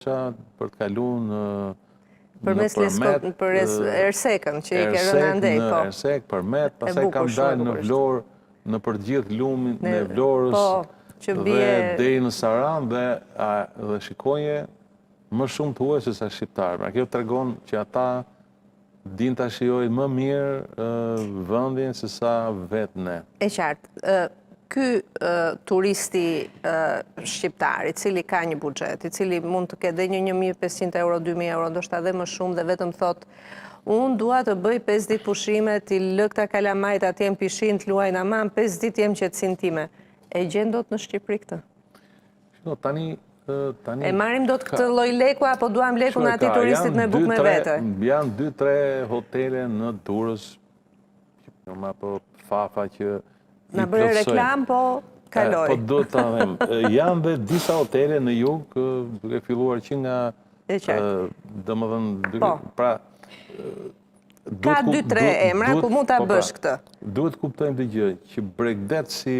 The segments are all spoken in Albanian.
Për të kalu në Përmes Leskot, për Ersekën, që i ke rënë andej, po. Në Ersekë, Përmet, pastaj kam dalë në Vlorë, nëpër gjithë lumin e Vlorës, po, që bie... dhe deri në Sarandë, dhe, dhe shikoje më shumë të huaj se sa shqiptarë. Pra kjo tregon që ata din ta shijojnë më mirë vendin se sa vetë ne. E qartë. Ky turisti shqiptar, i cili ka një buxhet, i cili mund të ketë dhe një 1500 euro, 2000 euro, ndoshta dhe më shumë dhe vetëm thotë, unë dua të bëj 5 ditë pushime, t'i lë këta kalamajt atje në pishinë, të luajnë aman, 5 ditë jem qetësinë time. E gjen dot në Shqipëri këtë? Shiko, tani tani E marrim dot këtë lloj leku apo duam lekun e atij turistit me bukë me vete? Janë 2-3 hotele në Durrës, apo Fafa që i Na bëre reklamë, po kaloj. Po duhet ta them. Janë dhe disa hotele në jug, duke filluar që nga E qartë. Domethënë, duke po. pra Ka 2-3 emra ku mund ta po, pra, bësh këtë. Duhet të kuptojmë të gjë që bregdet si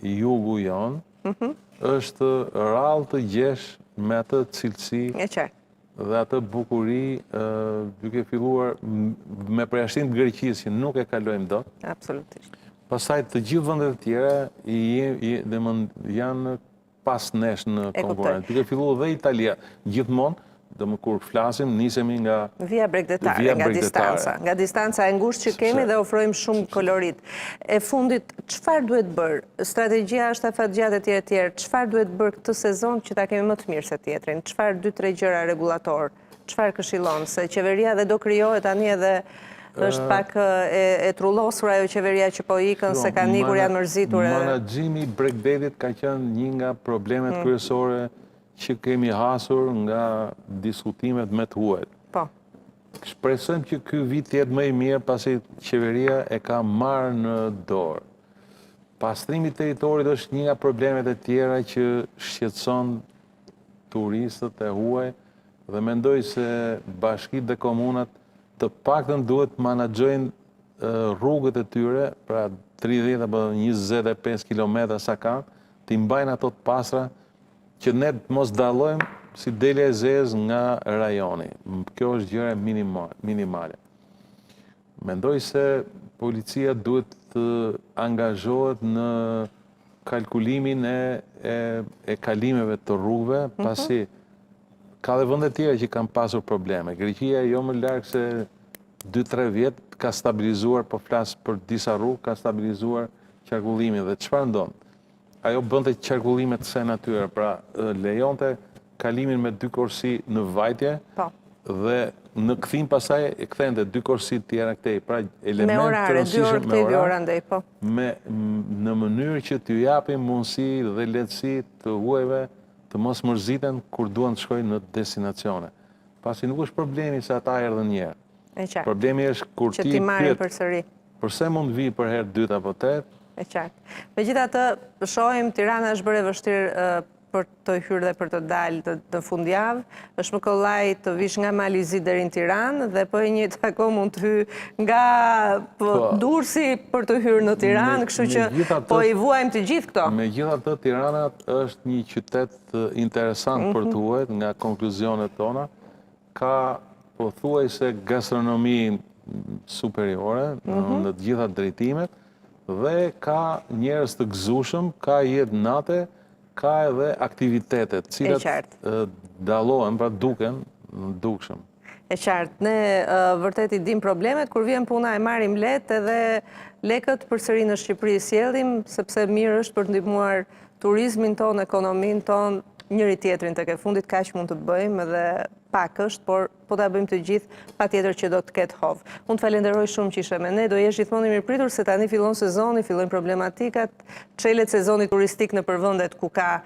jugu jonë, mhm. është rrallë të gjesh me atë cilësi E qartë. dhe atë bukuri duke filluar me përjashtim të Greqisë që nuk e kalojmë dot. Absolutisht. Pastaj të gjithë vendet e tjera i, janë pas nesh në konkurrencë. Duke filluar dhe Italia, gjithmonë, domethënë kur flasim, nisemi nga vija bregdetare, nga distanca, nga distanca e ngushtë që kemi dhe ofrojmë shumë kolorit. E fundit, çfarë duhet bërë? Strategjia është afatgjatë etj etj. Çfarë duhet bërë këtë sezon që ta kemi më të mirë se tjetrin? Çfarë 2-3 gjëra rregullator? Çfarë këshillon? Se qeveria dhe do krijohet tani edhe është pak e, e trullosur ajo qeveria që po ikën, se kanë ikur, janë mërzitur. Menaxhimi i bregdetit ka qenë një nga problemet hmm. kryesore që kemi hasur nga diskutimet me të huajt. Po. Shpresojmë që ky vit të jetë më i mirë pasi qeveria e ka marrë në dorë. Pastrimi i territorit është një nga problemet e tjera që shqetëson turistët e huaj dhe mendoj se bashkitë dhe komunat të paktën duhet të menaxhojnë rrugët e tyre, pra 30 apo 25 kilometra sa kanë, t'i mbajnë ato të pastra që ne të mos dallojmë si delja e zezë nga rajoni. Kjo është gjëra minimale. Mendoj se policia duhet të angazhohet në kalkulimin e, e, e kalimeve të rrugëve, mhm. pasi ka dhe vende tjera që kanë pasur probleme. Greqia jo më larg se 2-3 vjet ka stabilizuar, po flas për disa rrugë, ka stabilizuar qarkullimin dhe çfarë ndodh? Ajo bënte qarkullime të kësaj natyre, pra lejonte kalimin me dy korsi në vajtje po. dhe në kthim pastaj e kthente dy korsi të tjera këtej, pra element me orare, të rëndësishëm me orare, dy andej, po. Me në mënyrë që t'ju japim mundësi dhe lehtësi të huajve të mos mërziten kur duan të shkojnë në destinacione. Pasi nuk është problemi se ata erdhën një herë. E qartë. Problemi është kur ti ti që t'i marrin përsëri. Përse mund të vijë për herë të dytë apo tretë? E qartë. Megjithatë, shohim Tirana është bërë e vështirë për të hyrë dhe për të dalë në fundjavë. Është më kollaj të vish nga Mali i Zi deri në Tiranë dhe po e njëjta kohë mund të hy nga po, po, Durrësi për të hyrë në Tiranë, kështu që po i vuajmë të gjithë këto. Megjithatë, Tirana është një qytet interesant për mhm. të huajt nga konkluzionet tona. Ka pothuajse gastronomi superiore mhm. në të gjitha drejtimet dhe ka njerëz të gëzueshëm, ka jetë nate, ka edhe aktivitete, të cilat dallohen, pra duken dukshëm. E qartë, ne vërtet i dim problemet, kur vjen puna e marrim lehtë edhe lekët përsëri në Shqipëri sjellim, sepse mirë është për të ndihmuar turizmin tonë, ekonominë tonë, njëri tjetrin tek e fundit kaq mund të bëjmë dhe pak është, por po ta bëjmë të gjithë, patjetër që do të ketë hov. Unë të falenderoj shumë që ishe me ne, do jesh gjithmonë i mirëpritur se tani fillon sezoni, fillojnë problematikat, çelet sezoni turistik nëpër vendet ku ka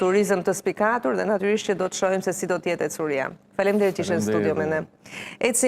turizëm të spikatur dhe natyrisht që do të shohim se si do të jetë ecuria. Faleminderit që ishe në studio me ne.